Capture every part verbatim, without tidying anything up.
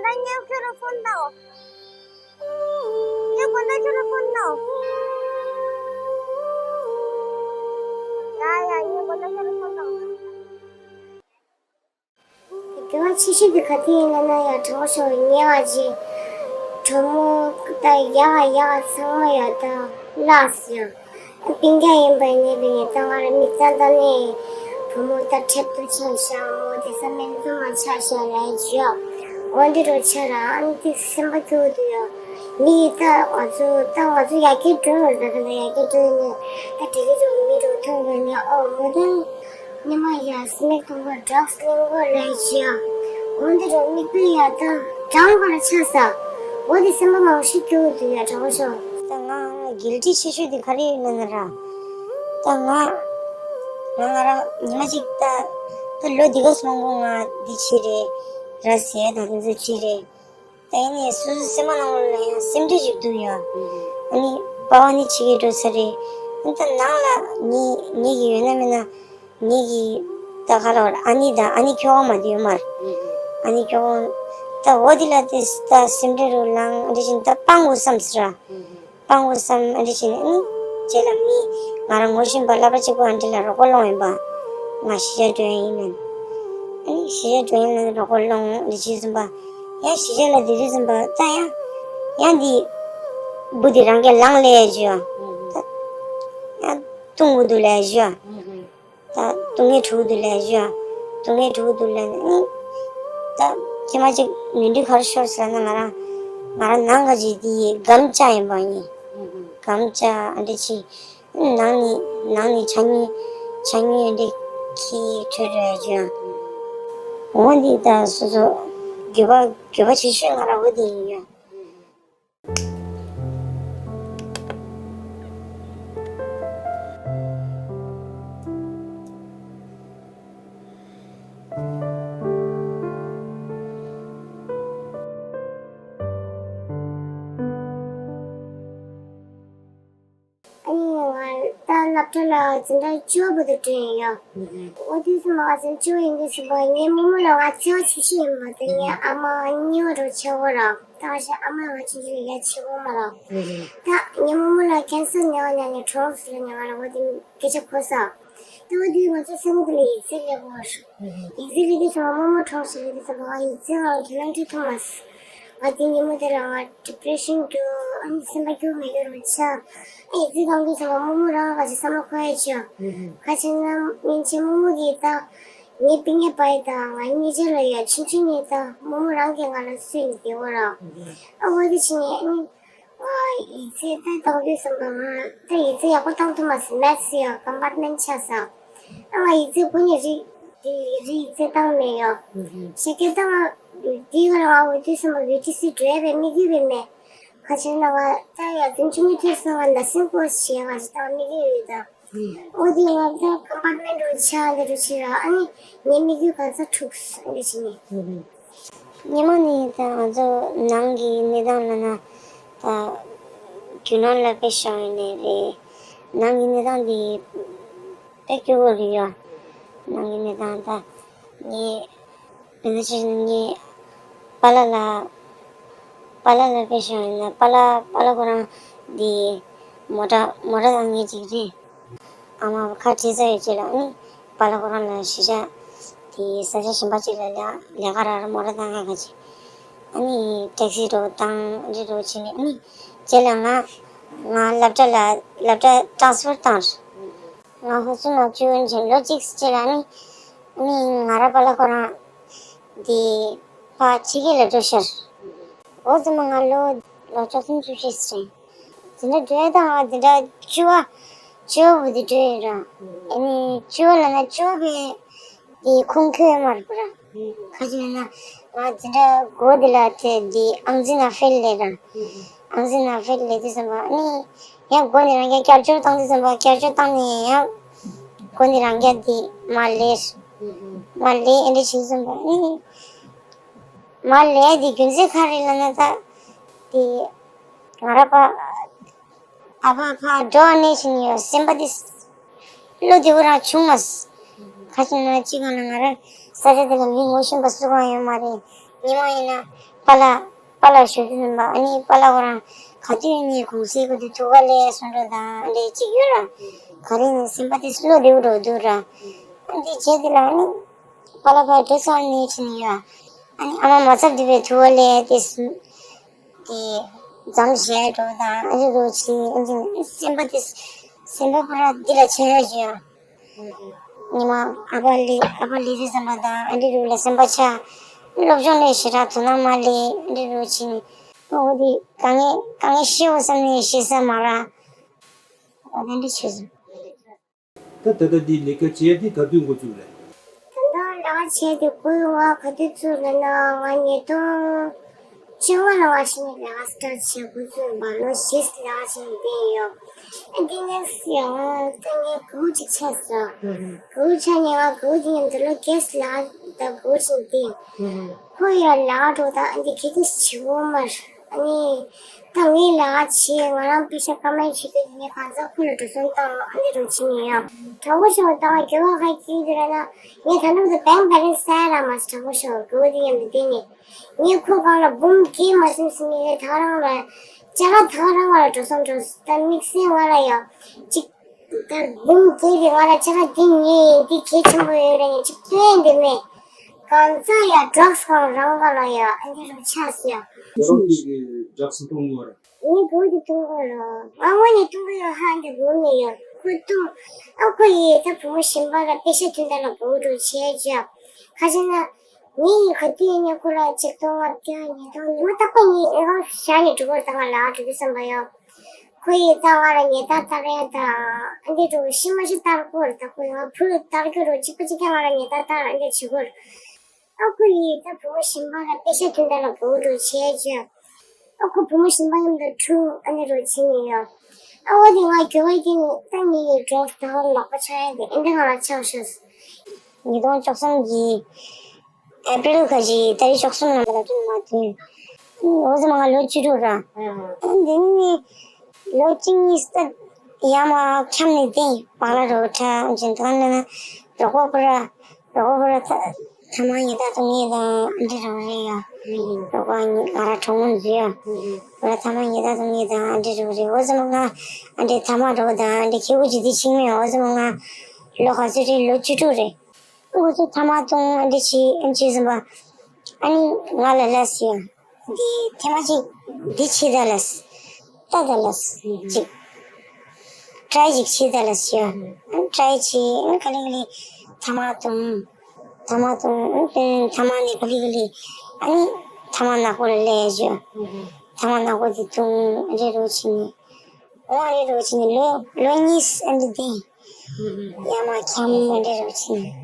ད་ངས་ཁྱོད་ལ་ཕོན་བཏང་། ངས་དགོང་དག་ཁྱོད་ལ་ཕོན་བཏང་། ཡ་ཡ། ངས་དགོང་དག་ཁྱོད་ལ་ཕོན་བཏང་། དགེ་བ་ཆེ་ཤོས་དེ་ག་དེ་ཡིན་ལབ་ན་ཡ། དྲང་པོ་ཞུ་བ་ཉེ་བ་ཅིག་གྲོགས་མོ་ད་ཡག་ག་ཡག་ག་ཚང་མ་ཡ་ད་ལགས་སོ། སྤུན་ཀྱག་ཡིན་པ་ཡིན་ནའི་ད་ང་རང་མིག་རྩ་ལྟ་ནས་བུ་མོ་ད་ཁྲེལ་དུ་ཆགས་ཤག་མོ་དེ་ས་མེད་རྩུབ་མ་ཆགས་ཤག་ལབ་ཀྱི་ཡོད། འོ་འདི་རུ་ཆ་ར་ཨ་ནི་དེ་སེམས་པ་སྐྱོ་གི་འདུག་ཡ། མི་ཡི་ད་ང་ཚོ་ད་ང་ཚོ་ཡར་རྒྱས་འགྲོ་ཡོད་ད། ད་ཡར་རྒྱས་འགྲོ་ནས་ད་དེ་གི་ཚོ་མི་རུ་མཐོང་བ་ནས་ཨོ་མོ་དེ་ཉི་མ་ཡ་སི་ནེག་འཐུང་གོ་ཌྲག་སི་ལེན་གོ་ལབ་ཀྱི་ཡ། འོ་འདི་རུ་མིག་དཔེ་ཡ་ད་གྲང་བར་ཆགས་ས། འོ་དེ་སེམས་པ་མང་ཤོས་སྐྱོ་གི་འདུག་ཡ། དྲང་པོ་ཤོད། ད་ང་གིལ་ཊི་ཆེ་ཤོས་དེ་ག་རེ་ཡིན་ན་ང་རང་། ད་ང་ང་ང་རང་ཉི་མ་གཅིག་ད་ད་ལོ་འདི་ག་ཙམ་མང་པོ་ང་འདི་བྱས་རེད། ར་ཟེར་ད་དེ་ཚོ་བྱས་རེད། ད་ཡིན་ནའི་སོ་སོའི་སེམས་པ་ནང་ལོགས་ལ་ཡང་སེམས་ཁྲལ་ཞིག་འདུག་ཡ། ཨ་ནི་པ་ཕ་ནི་ཕྱི་རྒྱལ་འགྲོ་ས་རེད། ཨ་ནི་ད་ནང་ལ་ངེད་ངེད་ཀྱི་ཡོད་ན་མེད་ན། ངེད་ཀྱི་ད་ག་ལ་བར་ཨ་ནི་དང་ཨ་ནི་ཁྱོ་ག་མ་དེ་ཡོད་མ་རེད། ཨ་ནི་ཁྱོ་ག་ད་འོ་དེ་ལ་དེ་ད་སེམས་ཁྲལ་རུ་ལངས། ཨ་འདྲ་བཞིན་ད་སྤང་དགོས་བསམ་ཟེར་ར། སྤང་དགོས་བསམ། ཨ་འདྲ་བཞིན་ཨ་ནི་རྗེས་ལ་མི་ང་རང་ངོ་ཤེས་པ་སློབ་གྲྭ་གཅིག་པོ་ཨ་འདྲ་ལ་རོགས་པ་སློང་ཡིན་པ། ང་གཞིས་ཆགས་འགྲོ་ཡ་ཡིན་ན། ཨ་ནི་གཞིས་ཆགས་འགྲོ་ཡ་ཡིན་ན་རོགས་པ་སློང་། ཨ་འདྲ་བྱས་ཙམ་པ་ཡང་གཞིས་ཆགས་ལ་དེ་དུས་ཙམ་པ་ད་ཡང་ཡང་འདི་བུ་དེ་རང་གིས་ལངས་ལས་ཡ་བྱོས་ཡ། ད་ཡང་བཏུང་དགོས་འདུག་ལས་ཡ་བྱོས་ཡ། ད་སྡུག་བསྔལ་འཁྲུག་འདུག་ལས་ཞུ་ཡ། སྡུག་བསྔལ་འཁྲུག་འདུག་ལས་ནི། ད་ཁྱེད་མ་ཅིག་ནོར་འཁྲུལ་ག་རེ་ཤོར་ཟེར་ན་ང་རང་ང་རང་ནང་ག་ཅིག་དེ་སྒམ་ལྕགས་ཡིན་པ་ཡིན། སྒམ་ལྕགས་ཨ་འདྲ་ཅིག་ནང་ནས་ནང་ནས་ཇ་ཉུལ་ཇ་ཉུལ་ཨ་འདྲ་ཁྱི་ཁྲོད་རེད་ཞུ་ཡ། འོ་འདི་ད་སོ་སོ་འགྱོད་པ་འགྱོད་པ་ཆེ་ཤོས་ང་རང་འོ་འདི་ཡིན་ཡ། ཨ་ནི་ང་ད་སློབ་གྲྭ་ལ་འཛིན་གྲྭ་བཅུ་པ་བར་དུ་འགྲོ་ཡིན་ཡ། འོ་དུས་སུ་མ་འཛིན་བཅུ་པ་ཡིན་དུས་སུ་བ་ངའི་རྨོ་མོ་ལ་ང་བརྩེ་བ་ཆེ་ཤོས་ཡིན་པ་དང་ངའི་ཨ་མ་གཉིས་པ་རུ་ཆེ་བོ་ར། ད་ང་ཞེ་ཨ་མ་ང་ཆུང་ཆུང་ཡ་ཆེ་བོ་མ་ར། ད་ངའི་རྨོ་མོ་ལ་ཀན་སར་ནད་པ་ཉར་ནས་གྲོངས་སོང་ལ་ཉེ་བ་ར། འོ་དེ་སྐད་ཆ་གོ་ས། ད་འོ་དུས་ང་ཚོ་སེམས་ཁ་ལ་ཡིད་ཚད་སླེབས་པ་ར། ཡིད་ཚད་སླེབས་དུས་སུ་ང་རྨོ་མོ་གྲོངས་སོང་ལབ་དུས་སུ་ང་ཡིད་ཚད་ང་ལ་ཁྱེད་རང་ཁྲིད་ཐུབ་མ་སོང་། ང་དེ་ཉིན་མོ་དེ་ལ་ང་ཌི་པི་རེ་ཤན་རྒྱུག་ཨ་ནི་སེམས་པ་སྐྱོ་མི་སྐྱོ་རུ་ཆགས། ཨ་ཡིད་ཚད་གཏོང་དུས་སུ་ང་རྨོ་མོ་རང་ག་ཅིག་བསམ་བློ་འཁོར་ཡ་ཆེ་བ། ག་ཅིག་ན་སྔོན་ཆད་རྨོ་མོ་གིས་ད་ངའི་སྤུན་ཀྱག་པ་ཡི་དང་ང་གཉིས་ཆ་ལ་ཡ་ཆུང་ཆུང་ནས་ད་རྨོ་མོ་རང་གིས་ང་ལ་གསོས་ནས་བསྡད་ཡོད་ར། ཨ་འོ་དེ་བྱས་ནས་ཨ་ནི། ཨ་ཡིག་ཚད་ད་གཏོང་དུས་ཙམ་པ་ང་ད་ཡིག་ཚད་ཡག་པོ་བཏང་ཐུབ་མ་སོང་། མེཐ་སི་ཡ་ཀམ་པར་ཊི་མེན་ཊི་ཆགས་སོང་། ཨ་ང་ཡིག་ཚད་ཁོ་ནས་རི་རི་རི་ཡིག་ཚད་བཏང་མེད་ཡོ། ཞེ་གི་ད་ང་དེའི་སྐབས་ལ་ང་འོ་དུས་ཙམ་པ་བི་ཊི་སི་འགྲོ་ཡ་བའི་དམིགས་ཡུལ་བས་མེད། ག་ཅིག་ན་ང་ད་ཡ་འཛིན་ཆུང་ངུའི་དུས་སུ་ང་ན་སིང་ཀོར་སི་བྱེད་ཡ་ང་ཅིག་ད་དམིགས་ཡུལ་ཡོད་ད། འོ་དེ་ང་ད་ཀམ་པར་ཊི་མེན་ཊི་རུ་ཆགས་འདི་རུ་ཕྱིན་ར། ཨ་ནི་ངའི་དམིགས་ཡུལ་གང་ས་འཁྲུགས་སོང་འདི་བྱས་ནས། སྔོན་མ་ནས་ད་ང་ཚོ་ནང་གི་གནས་སྟངས་ལ་ན་ད་རྒྱུ་ནོར་ལ་དཔེ་བཞག་ཡོད་ནས་རེད། ནང་གི་གནས་སྟངས་འདི་དཔེ་སྐྱོ་བོ་རེད་ཡ། ནང་གི་གནས་སྟངས་ད་ངས་དཔེ་ཆ་ནས་ངས་པཱ་ལགས་ལ་པཱ་ལགས་ལ་དཔེ་བཞག་ཡོད་ན་པཱ་ལགས་པཱ་ལགས་ཁོ་རང་འདི་མོ་ཊ་མོ་ཊ་བཏང་མཁན་ཅིག་རེད། ཨ་མ་ཁ་བྲལ་ཚར་ཡོད་ཅེས་ལ་ཨ་ནི་པཱ་ལགས་ཁོ་རང་ལ་གཞིས་ཆགས་དེའི་ས་ཆ་གཞན་པ་ཅིག་ལ་ལས་ལས་ཀ་རག་ར་མོ་ཊ་བཏང་ཡག་ག་ཅིག་ཨ་ནི་ཊེག་སི་འགྲོ་བཏང་འདི་འགྲོ་བྱས་ནས་ཨ་ནི་རྗེས་ལ་ང་ང་སློབ་གྲྭ་ལ་སློབ་གྲྭ་ཊེ་རན་སི་ཕར་བཏང་ར། ང་ཧོ་སུ་ན་བཅུ་བཞི་ལོ་གཅིག་རྗེས་ལ་ཨ་ནི་ཨ་ནི་ང་ར་པཱ་ལགས་ཁོ་རང་དེ་ཕར་ཕྱི་རྒྱལ་ལ་འགྲོ་ཤར། འོ་ཙམ་ང་ལོ་ལོ་བཅུ་གསུམ་བཅུ་བཞི་ཟིན། འཛིན་གྲྭ་འགྲོ་ཡ་དང་ང་འཛིན་གྲྭ་བཅུ་པ་བཅུ་པ་བུ་དེ་འགྲོ་ཡོད་ར། ཨ་ནི་བཅུ་པ་ལ་ན་བཅུ་པ་བས་དེ་ཁུངས་འཁྱོལ་ཡོད་མ་རེད་པ་ར། ག་ཅི་ལབ་ན་ང་འཛིན་གྲྭ་དགུ་པ་དེ་ལ་དེ་དེ་ཨང་རྩིས་ནང་ཕེལ་ལས་ར། ཨང་རྩིས་ནང་ཕེལ་ལས་དུས་ཙམ་པ་ཨ་ནི་ཡང་དགོན་ནས་རང་རྒྱལ་བསྐྱར་སྦྱོར་བཏང་དུས་ཙམ་པ་བསྐྱར་སྦྱོར་བཏང་ནས་ཡང་དགོན་ནས་རང་རྒྱལ་དེ་མར་ལས་མར་ལས་ཨེ་འདྲ་བྱས་ཙམ་པ་ཨ་ནི། མར་ལས་དེ་རྒྱུ་མཚན་ག་རེ་ལབ་ན་ད་དེ་ང་ར་པ་ཨ་ཕ་ཕར་འགྲོ་བ་ནས་བཞིན་ཡོད་སེམས་པ་དེ་བློ་བདེ་བོ་རང་བྱུང་མ་སོང་། ག་ཅི་ན་གཅིག་ག་ལ་ང་ར་ས་ཆ་དེ་ལ་མི་ངོ་ཤེས་པ་སུ་གང་ཡོད་མ་རེད། ཉི་མ་ཡིན་ན་པཱ་ལགས་པཱ་ལགས་ཞུ་དུས་ཙམ་པ། ཨ་ནི་པཱ་ལགས་ཁོ་རང་ག་དུས་ནས་གུང་སེང་གི་དུས་ཐུག་ག་ལས་གསུང་འགྲོ་དང་ལས་གཅིག་ཡོད་ར། ག་རེ་ནས་སེམས་པ་དེ་བློ་བདེ་པོ་འགྲོ་འདུག་ར། ཨ་འདི་བྱས་དེ་ལ་ཨ་ནི་པཱ་ལགས་ཕར་འགྲོ་ས་ནས་ཕྱིན་ནས་ཡོད། ཨ་ནི་ཨ་མ་མ་ཚབ་དེ་བས་ཐུག་ག་ལས་དེ་དེ་འཛོམས་བྱས་འགྲོ་དང་ཨ་ནི་རོ་ཆེ་ཨ་ནི་སེམས་པ་དེ་སེམས་པ་ཕར་འདི་ལ་ཆེ་ཡ་ཞུ་ཡ། ཉི་མ་ཨ་ཕ་ལི་ཨ་ཕ་ལི་ཟེར་བསམ་པ་དང་ཨ་འདྲི་རུ་ལ་སེམས་པ་ཆགས། སློབ་སྦྱོང་ལས་ཞེ་དྲག་དོ་སྣང་མ་སླེབས། ཨ་འདྲི་རུ་ཕྱིན་ནས་འོ་དེ་དཀའ་ངལ་དཀའ་ངལ་ཤི་འོ་བསམ་ནས་ཤི་ས་མ་ར། འོ་དེ་འདྲི་བྱས་སོང་། ད་ད་ལྟ་འདི་ལས་ཀ་བྱེད་ཡ་འདི་ག་དུས་འགོ་བཙུགས་རེད། ད་ལྟ་ལས་ཀ་བྱེད་དེ་འགོ་ཡོང་བ་ག་དུས་བཙུགས་རེད་ན་ང་ཉིས་སྟོང་བཅོ་ལྔ་ལ་བ་ཞིག་ནས་ལས་ཀ་སི་ཊར་བྱེད་འགོ་བཙུགས་པ་ལོ་བཞི་ལས་ཀ་བྱེད་བསྡད་ཡོད། ཨ་འདི་ནས་ཡང་ད་ངའི་གུ་ཅིག་ཆགས་སོང་། གུ་ཆགས་ནས་ང་གུ་དེ་ཡང་འདི་ལོ་རྒྱས་ལས་ཀ་ད་གུ་ཅིག་བསྡད། ཁོ་ཡང་ལས་ཀ་འགྲོ་ད་ཨ་འདི་གལ་ཏེ་བྱེད་འོ་མར། ཨ་ནི། ད་ངའི་ལས་ཀ་བྱེད་ང་རང་པེ་ཤ་ཀ་མའི་བྱེད་དུས་ངས་གང་ཚང་ཁོ་ལ་འགྲོ་སོང་བཏང་ཨ་ནི་རུ་ཕྱིན་ནས་ཡང་དྲང་པོ་ཞོག་ད་ང་དགེ་བ་ཁ་སྐྱིད་དེ་ར་ན་ངས་ད་ནུབ་ཏུ་བེང་བེ་ལན་སི་ས་ཡ་ར་མ་སི་དྲང་པོ་ཞོག་དགེ་བ་དེ་ཡང་མི་བསྟན་ནས་ངས་ཁོ་གང་ལ་འབུམ་སྐྱེས་མ་སེམས་སེམས་ངས་ད་རང་ལ་ཅ་ལག་ད་རང་ང་ལ་འགྲོ་སོང་འགྲོ་ད་དམིགས་བསལ་ང་ལ་ཡང་ཅིག་ད་འབུམ་སྐྱེས་དེ་ང་ལ་ཅ་ལག་འདི་ངས་འདི་གལ་ཆེན་པོ་ཡོད་རེད་ངས་ཅིག་སྟོན་འདི་མེད་གང་ཚང་ཡང་ཌྲག་སི་གང་རང་ག་ལ་ཡང་ཨ་འདི་རུ་ཆགས་སོང་ཡང་། ཁྱེད་རང་གིས་ཌྲག་སི་འཐུང་གི་ཡོད་རེད། ངས་སྒོ་དེ་བཏུང་གོ་ར། ང་དངོས་ནས་བཏུང་གི་ཡོད་ཧ་འདི་སྒོ་ནས་ཡོད་ཁོ་བཏུང་། ཨ་ཁོ་ཡིས་ད་བུ་མོ་གཞན་པ་ལ་པེ་ཤ་སྟོན་ད་ལ་སྒོ་འགྲོ་བྱས་ཀྱང་། ཁ་ཆེ་ན། ངས་ཡིན་ག་དུས་ཡིན་ན་ཁོ་ལ་ཆིག་སྟོང་ལྔ་བརྒྱ་ཉིས་སྟོང་ཉི་མ་རྟག་པ་ཡིན་ཨེ་ཁོ་ཞག་ནས་འགྲོ་གོ་ར་ད་ང་ལ་འགྲོ་གི་བསམ་པ་ཡོད། ཁོ་ཡིས་ད་ང་ལ་ཉེས་རྡུང་བཏང་ཡ་ད། ཨ་འདི་འགྲོ་ཤི་མ་ཤི་ལྟ་གོ་ར་ད་ཁོ་ཡང་བུ་ལ་ལྟ་གི་རོ་གཅིག་པ་གཅིག་རྐྱང་ང་ལ་ཉེས་རྡུང་བཏང་ཨ་འདི་བྱེད་གོ་ར། ཨ་ཁུ་ཡིས་ད་བུ་མོ་གཞན་པ་ལ་པེ་ཤ་སྟོན་ད་ལ་སྒོ་འགྲོ་བྱས་ཀྱང་། ཨ་ཁུ་བུ་མོ་གཞན་པ་མཉམ་དུ་ཁྲུ་ཨ་ནི་རུ་ཕྱིན་ནས་ཡོད། ཨ་འོ་དེ་ང་རྒྱུ་བ་ཀྱི་ནི་ད་ངེད་ཀྱི་ཌྲེ་སི་ད་ལག་པ་ཆགས་ཡ་དེ་ཨེ་འདི་ང་ལ་ཆགས་ཤག་ཉིས་སྟོང་བཅུ་གསུམ་གྱི་ཨེ་པི་རི་ལ་ཁ་ཅིག་ཏ་རིག་བཅུ་གསུམ་ལ་མ་ལ་ཐུན་མ་ཐུན། འོ་ཙམ་ང་ལོ་བཅུ་དྲུག་ར། ཨ་འདི་ནི་ལོ་གཅིག་གཉིས་ད་ཡ་མ་འཁྱམ་ནས་བསྡད་བག་ལ་རོགས་ཁྲ་འཇིན་ཐང་ལ་ན་རོགས་པ་པུ་ར་རོགས་པ་པུ་ར་ད། ཐ་མག་ཉེས་རྡུང་གཏོང་མཁན་དང་ཨ་འདྲ་རང་རེད་ཡ། རོགས་པ་ང་རང་གྲོགས་མོ་འཛུལ་ཡ། ང་ཐ་མག་ཉེས་རྡུང་གཏོང་མཁན་དང་ཨ་འདྲ་རང་རེད། འོ་ཙམ་ང་ཨ་འདྲ་ཐ་མག་རོགས་དང་ཨ་འདྲ་ཁེ་པོ་ཅིག་འདི་ཕྱིན་མེད། འོ་ཙམ་ང་ལོ་ག་ཚོད་རེད། ལོ་བཅུ་དྲུག་རེད། འོ་ཙམ་ཐ་མག་གཏོང་ཨ་འདྲ་བྱས་ཨ་འདྲ་བྱས་ཟིན་པ། ཨ་ནི་ང་ལ་ལབ་སོང་ཡ། འདི་ཐེངས་མ་གཅིག་འདི་བྱེད་ད་ལབ། ལྟ་ད་ལབ། ཅིག་ཊ་རའི་ཅིག་བྱེད་ད་ལབ་ཟེར། ཨ་ཊ་རའི་བྱེད། ཨ་ག་ལེ་ག་ལེ་ཐ་མག་གཏོང་། ཐ་མག་གཏོང་། ཨ་ཐ་མག་ནས་ག་ལེ་ག་ལེ་ཨ་ནི་ཐ་མག་ནག་པོ་ལ་སླེབས་ཡ་ཅིག་ཐ་མག་ནག་པོ་དེ་གཏོང་། ཨ་རེ་རོ་བྱེད་ནས། འོ་ཨ་རེ་རོ་བྱེད་ནས་ལོ་ལོ་གཉིས་ཨ་འདི་བསྡད། ཡ་མ་འཁྱམ་ཨ་རེ་རོ་བྱེད་ནས།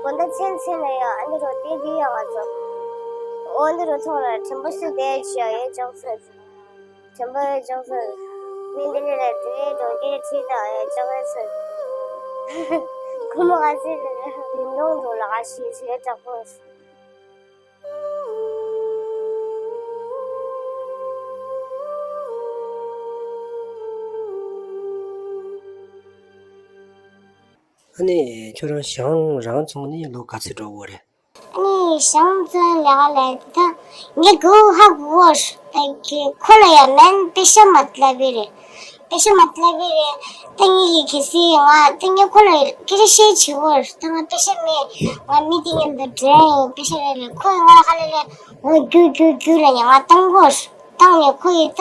དགོང་དག་མཚན་མཚན་ལ་ཡང་ཨ་འདི་རུ་བལྟས་བསྡད་ཡོད་ང་ཚོ། འོ་འདི་རུ་ཐོག་ལ་དྲན་པ་སུ་བསྡད་ཅི་ཡང་ཡོད་ཅོག་ཚོད། དྲན་པ་ཡོད་ཅོག་ཚོད། མི་འདི་ལས་ལ་དེ་འགྲོ་འདི་ཁྲིད་དང་ཡོད་ཅོག་ཡོད་ཚོད། ཁོ་མོ་ང་ཚོའི་ལས་ལ་མི་འདུག་འདུག་ལ་ཁ་ཤས་ཤིག་ཡོད་དྲག་པོ། ཨ་ནི་ཁྱོད་རང་ཞང་རང་ཚོང་ནི་ལོ་ག་ཚོད་འགྲོ་གི་རེད། ཨ་ནི་ཞང་ཚོང་ལས་ཀ་ལས་ད་ངས་གོ་ཧ་གོ་བོ་ཨ་ཁྱེད་ཁོ་ལ་ཡ་མེན་པེ་ཤ་མ་ལབ་པའི་རེད། པེ་ཤ་མ་ལབ་པའི་རེད། ད་ངས་ཀྱི་གལ་སྲིད་ང་ད་ངས་ཁོ་ལ་སྐད་ཆ་བཤད་བྱེད་བོ་ད་ང་པེ་ཤ་མེད། ང་མི་དེ་མཉམ་དུ་འགྲན་ཡིན་པེ་ཤ་རེད་ལས་ཁོས་ང་ལ་ཧ་ལས་ལས་འོ་རྒྱུ་རྒྱུ་རྒྱུ་ལ་ཡ་ང་བཏང་གོ་བཏང་ནས་ཁོ་ཡིས་ད་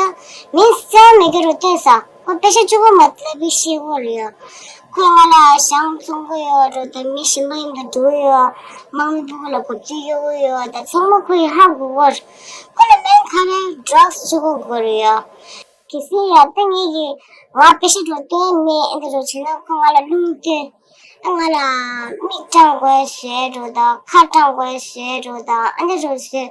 མིང་རྩ་མེད་ཀྱི་རུ་བཏོན་ས། ཁོ་པེ་ཤ་གཅིག་པོ་མ་ལབ་པའི་ཤེས་གོ་རེད་ཡ། ཁོས་ང་ལ་ཞང་བཙོང་གི་ཡོད་རེད་ད་མི་གཞན་པ་ཡིན་ད་འགྲོ་ཡོད། དམག་མི་ཕྲུ་གུ་ལ་གོ་རྒྱུ་ཡོད་གི་ཡོད་ད་ཚང་མ་ཁོ་ཡིས་ཧ་གོ་གོ་རེད། ཁོ་ལ་སྨན་ཁ་རེ་ཌྲག་སི་གཅིག་པོ་དགོས་རེད་ཡ། གལ་སྲིད་ཡ་ད་ངེད་ཀྱིས་ང་པེ་ཤ་འགྲོ་བཏོན་མེད་ཨེ་འདི་རུ་བྱས་ན་ཁོ་ང་ལ་རླུང་བཏོན། ང་ལ་མིག་སྐྲངས་དགོས་ཟེར་འགྲོ་དང་ཁ་སྐྲངས་དགོས་ཟེར་འགྲོ་དང་ཨ་འདི་རུ་ཟེར།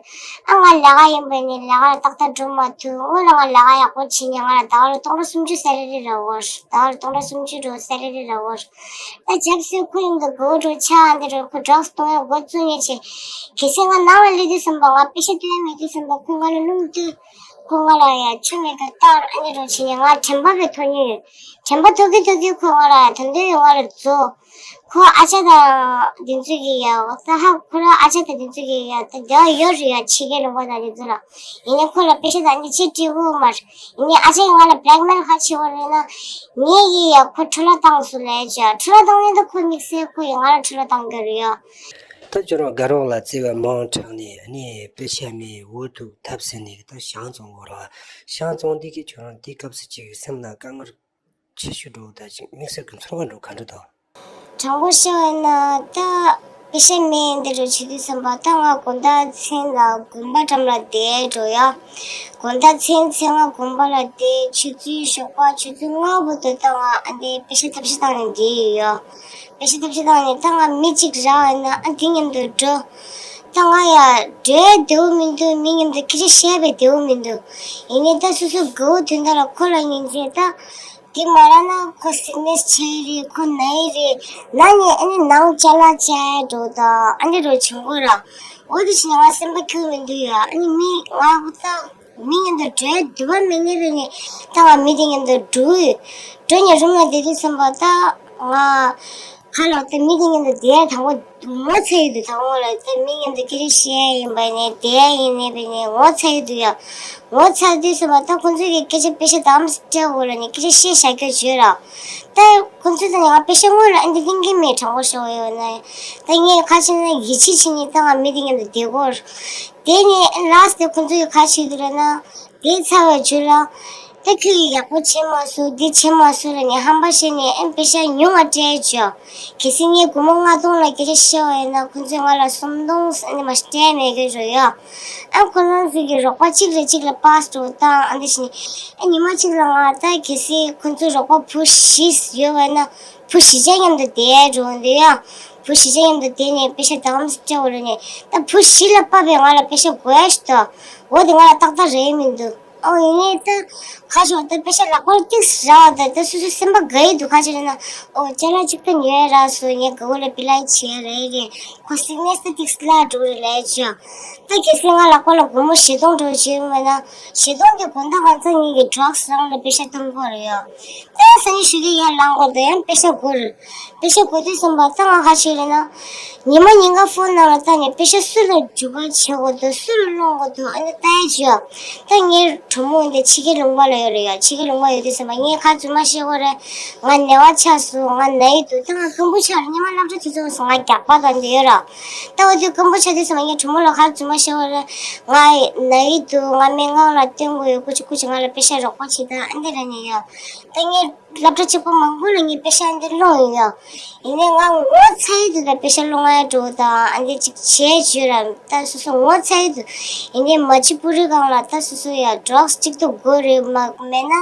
ཨ་ང་ལས་ཀ་ཡིན་པ་ནི་ལས་ཀ་ལ་ཏག་ཏག་འགྲོ་མ་ཐུབ། སྔོན་ལ་ང་ལས་ཀ་ཡག་པོ་བྱེད་ནས་ང་ལ་ཟླ་བ་ལ་སྟོང་ཕྲག་སུམ་ཅུ་སེ་ལ་རི་རག་གོ། ཟླ་བ་ལ་སྟོང་ཕྲག་སུམ་ཅུ་འགྲོ་སེ་ལ་རི་རག་གོ། ད་རྒྱབ་སེ་ཁོ་ཡིན་དུ་སྒོ་འགྲོ་ཆ་འདི་རུ་ཁོ་ཌྲག་སི་གཏོང་ཡ་འགོ་བཙུགས་ངེས་ཆེ། གལ་སྲིད་ང་ནང་ལ་སླེབས་དུས་ཙམ་པ་ང་པེ་ཤ་སྟོན་ཡ་མེད་དུས་ཙམ་པ་ཁོ་ང་ལ་རླུང་བཏོན། ཁོ་ང་ལ་ཡ་ཆུ་མིག་གི་རྟགས་ཨ་ནི་རུ་བྱས་ནས་ང་དྲན་པ་བས་ཐོན་ཡོད། དྲན་པ་ཐོབ་ཀྱི་ཐོབ་ཀྱི་ཁོ་ང་ལ་ཡ་ད་དུང་ཡང་ང་ལ་རྫོགས། ཁོ་ཨ་ཅག་དང་དེ་ཚོ་གི་ཡ་ད་ཧ་ཁོ་རང་ཨ་ཅག་དང་དེ་ཚོ་གི་ཡ་ད་རྒྱ་ཡོད་རེད་ཡ་ཕྱི་རྒྱལ་ལུང་པ་དང་དེ་ཚོ་ལ། ཡིན་ནའི་ཁོ་ལ་པེ་ཤ་དང་ཨ་ནི་ཅི་སྤྲད་དགོས་མ་རེད། ཡིན་ནའི་ཨ་ཅག་གིས་ང་ལ་བྷེ་ལེག་མེལ་ག་བྱེད་དགོས་རེད་ན། ངས་ཡི་ཡ་ཁོ་འཕྲོ་བརླག་བཏང་སོང་ལབ་བྱས། འཕྲོ་བརླག་བཏང་ནས་ད་ཁོ་དམིགས་བསལ་ཁོ་ཡིས་ང་ལ་འཕྲོ་བརླག་བཏང་གི་རེད་ཡ། ད་ཁྱོད་རང་དགའ་རོགས་ལ་བརྩེ་བ་མང་དྲགས་ནས་ཨ་ནི་པེ་ཤ་མེད་འུ་ཐུག་ཐབས་ཟད་ནས་ད་ཞང་བཙོང་གོ་ར། ཞང་བཙོང་དུས་ཀྱི་ཁྱོད་རང་དེའི་སྐབས་སུ་ཅིག་སེམས་ལ་དཀའ་ངལ་ཆེ་ཤོས་འགྲོ་ད་ཅིག་དམིགས་བསལ་གྱི་ཚོར་བ་འགྲོ་ག་འདྲ་དང་། དྲང་པོ་བཤད་པ་ཡིན་ན་ད་པེ་ཤ་མེད་འདི་འགྲོ་བྱེད་དུས་ཙམ་པ་ད་ང་དགོང་དག་མཚན་ལ་དགོན་པ་འགྲམ་ལ་བསྡད་འགྲོ་ཡ། དགོང་དག་མཚན་མཚན་ལ་དགོན་པ་ལ་བསྡད་ཆུ་ཚོད་ཞོགས་པ་ཆུ་ཚོད་ལྔ་བར་དུ་ད་ང་ཨ་འདི་པེ་ཤ་ཐབས་ཤེས་བཏང་ནས་བསྡད་ཡོད་ཡ། པེ་ཤ་ཐབས་ཤེས་བཏང་ནས་ད་ང་མི་གཅིག་རག་ཡིན་ན་ཨ་འདི་མཉམ་དུ་འགྲོ། ད་ང་ཡ་འགྲོའི་བདེ་བོ་མི་འདུག་མི་མཉམ་དུ་སྐད་ཆ་བཤད་པའི་བདེ་བོ་མི་འདུག་ཡིན་ནའི་ད་སོ་སོ་དགའ་བོ་དོན་དག་ལ་ཁོ་ལ་ཉན་བྱས་ད། དེ་མ་རག་ན་ཁོ་སིག་ནེས་ཆགས་ཀྱི་རེད། ཁོ་ན་གི་རེད། ན་ནས་ཨ་ནི་ནང་ཅ་ལག་བཅག་འགྲོ་ད་ཨ་འདི་འགྲོ་བྱུང་གོ་ར། འོ་དེ་བྱས་ནས་ང་སེམས་པ་སྐྱིད་མི་འདུག་ཡ། ཨ་ནི་མི་ང་ད་མི་མཉམ་དུ་འགྲོའི་འདོད་པ་མེད་ནས་བས་ནས་ད་ང་མི་དེ་མཉམ་དུ་འགྲོ་ཡོད། འགྲོ་ནས་རུམ་ལ་བསྡད་དུས་ཙམ་པ་ད་ང་ཁ་ལོག་ད་མི་དེ་མཉམ་དུ་བསྡད་དང་པོ་ངོ་ཚ་ཡི་འདུག་དང་པོ་ལ་ད་མི་མཉམ་དུ་སྐད་ཆ་བཤད་ཡིན་པ་ནས་བསྡད་ཡིན་ནས་བས་ནས་ངོ་ཚ་ཡི་འདུག་ཡ། ངོ་ཚ་དུས་ཙམ་པ་ད་ཁོང་ཚོས་ཀྱི་སྐད་ཆ་པེ་ཤ་དམ་སྤྲད་འོ་ལ་ནས་སྐད་ཆ་བཤད་བཞག་རྒྱུ་བརྗོད་ར། ད་ཁོང་ཚོས་ད་ནི་ང་པེ་ཤ་དངུལ་ལ་ཨ་འདི་གླེང་གི་མེད། དྲང་པོ་ཤོད་ཡོད་ན། ད་ངས་ཁ་ཆེ་ན་ཡིད་ཆེས་བྱས་ནས་ད་ང་མི་དེ་མཉམ་དུ་བསྡད་དགོས། དེ་ནས་ལཱསི་དེ་ཁོང་ཚོས་ཀྱི་ཁ་ཆེ་དུས་ལ་ན་དེ་ཚར་བའི་རྗེས་ལ། ད་ཁྱོད་ཀྱིས་ཡག་པོ་བྱེད་མ་སོང་འདི་བྱེད་མ་སོང་ལ་ནས་ཧམ་པ་བཤད་ནས་ཨ་པེ་ཤ་ཉུང་བ་སྤྲད་བྱོས། གལ་སྲིད་ངས་སྒོར་མོ་ལྔ་སྟོང་ལ་སྐད་ཆ་བཤད་པ་ཡིན་ན་ཁོང་ཚོས་ང་ལ་སུམ་སྟོང་ཨ་ནི་མ་སྤྲད་མེད་ཀྱི་རེད་ཡ། ཨ་ཁོ་རང་ཚོས་ཀྱི་རོགས་པ་གཅིག་ལ་གཅིག་ལ་པཱ་སི་འགྲོ་སྟངས་ཨ་འདི་བྱས་ནས་ཨ་ཉི་མ་གཅིག་ལ་ང་ད་གལ་སྲིད་ཁོང་ཚོའི་རོགས་པ་བུ་བཞི་ཡོད་པ་ན་བུ་བཞི་ཆ་མཉམ་དུ་བསྡད་འགྲོ་འདི་ཡ། བུ་བཞི་ཆ་མཉམ་དུ་བསྡད་ནས་པེ་ཤ་དམ་སྤྲད་འོ་ལ་ནས་ད་བུ་བཞི་ལ་དཔག་པའི་ང་ལ་པེ་ཤ་དགོས་ཡ་ཞིག་ད། འོ་དེ་ང་ལ་ཏག་ཏག་རེད་མི་འདུག་ཨོ་ཡིན་ནའི་ད་ཁ་ཤོར་ད་པེ་ཤ་ལག་པར་ཏིག་རག་ད་ད་སོ་སོ་སེམས་པ་དགའ་ཡི་འདུག་ཁ་ཤོར་ན་ཨོ་ཅ་ལག་གཅིག་ད་ཉོས་རག་སོང་ངས་དགའ་བོ་ལ་པི་ལའི་བྱས་རེད་རེད། ཁོ་སིག་ནེས་ད་ཏིག་སླ་འགྲོ་རེད་ལས་ཅི། ད་གལ་སྲིད་ང་ལག་པ་ལ་སྒོར་མོ་བཞི་སྟོང་འགྲོ་བྱེད་མེད་ན་བཞི་སྟོང་གི་དགོང་དག་གང་ཚང་ངེད་ཀྱི་ཌྲག་སི་རང་ལ་པེ་ཤ་གཏོང་དགོས་རེད་ཡ། ད་སང་ཉིན་ཞུ་གི་ཡར་ལངས་དགོས་ད་ཡང་པེ་ཤ་དགོས་རེད། པེ་ཤ་དགོས་དུས་ཙམ་པ་ད་ང་ཁ་ཤས་རེད་ན། ཉི་མ་ཉིན་གང་ཕོན་ནང་ལ་བལྟས་ནས་པེ་ཤ་སུ་ལ་འཇུག་པ་བྱེད་དགོས་འདུག་སུ་ལ་སློང་དགོས་འདུག་ཨ་ནི་ལྟ་ཡ་བྱོས། ད་ངའི་གྲོགས་མོ་འདི་ཕྱི་རྒྱལ་ལུང་པ་ལ་ཡོད་རེད་ཡ། ཕྱི་རྒྱལ་ལུང་པ་ཡོད་དུས་ཙམ་པ་ངས་ཁ་རྫུན་མ་བཤད་དགོས་རེད། ང་ནད་པ་ཆགས་སོང་། ང་ན་ཡི་འདུག་ད་ང་སྐམ་པོ་ཆགས་རེད། སྔོན་མ་སློབ་གྲྭ་དུས་ཚོད་སོང་ང་རྒྱགས་པ་དང་འདི་ཡོད་ར། ད་འོ་དུས་སྐམ་པོ་ཆགས་དུས་ཙམ་པ་ངས་གྲོགས་མོ་ལ་ཁ་རྫུན་མ་བཤད་དགོས་རེད། ང་ན་ཡི་འདུག་ང་སྨན་ཁང་ལ་སྟོན་དགོས་ཡོད། སྐུ་མཁྱེན་སྐུ་མཁྱེན་ང་ལ་པེ་ཤ་རོགས་པ་བྱེད་དང་ཨ་འདི་ར་ནས་ཡ། ད་ངས་སློབ་གྲྭ་གཅིག་པོ་མང་པོ་ལ་ངས་པེ་ཤ་འདི་སློང་ཡོད་ཡ། ཡིན་ནའི་ང་ངོ་ཚ་ཡི་འདུག་ད་པེ་ཤ་སློང་ཡ་འགྲོ་དང་ཨ་འདི་ཅིག་བྱས་བྱོས་ར། ད་སོ་སོ་ངོ་ཚ་ཡི་འདུག་ཡིན་ནའི་མ་ཅི་པུ་རི་སྒང་ལ་ད་སོ་སོ་ཡ་ཌྲག་སི་གཅིག་ཏུ་དགོས་རེད། མ་མེད་ན་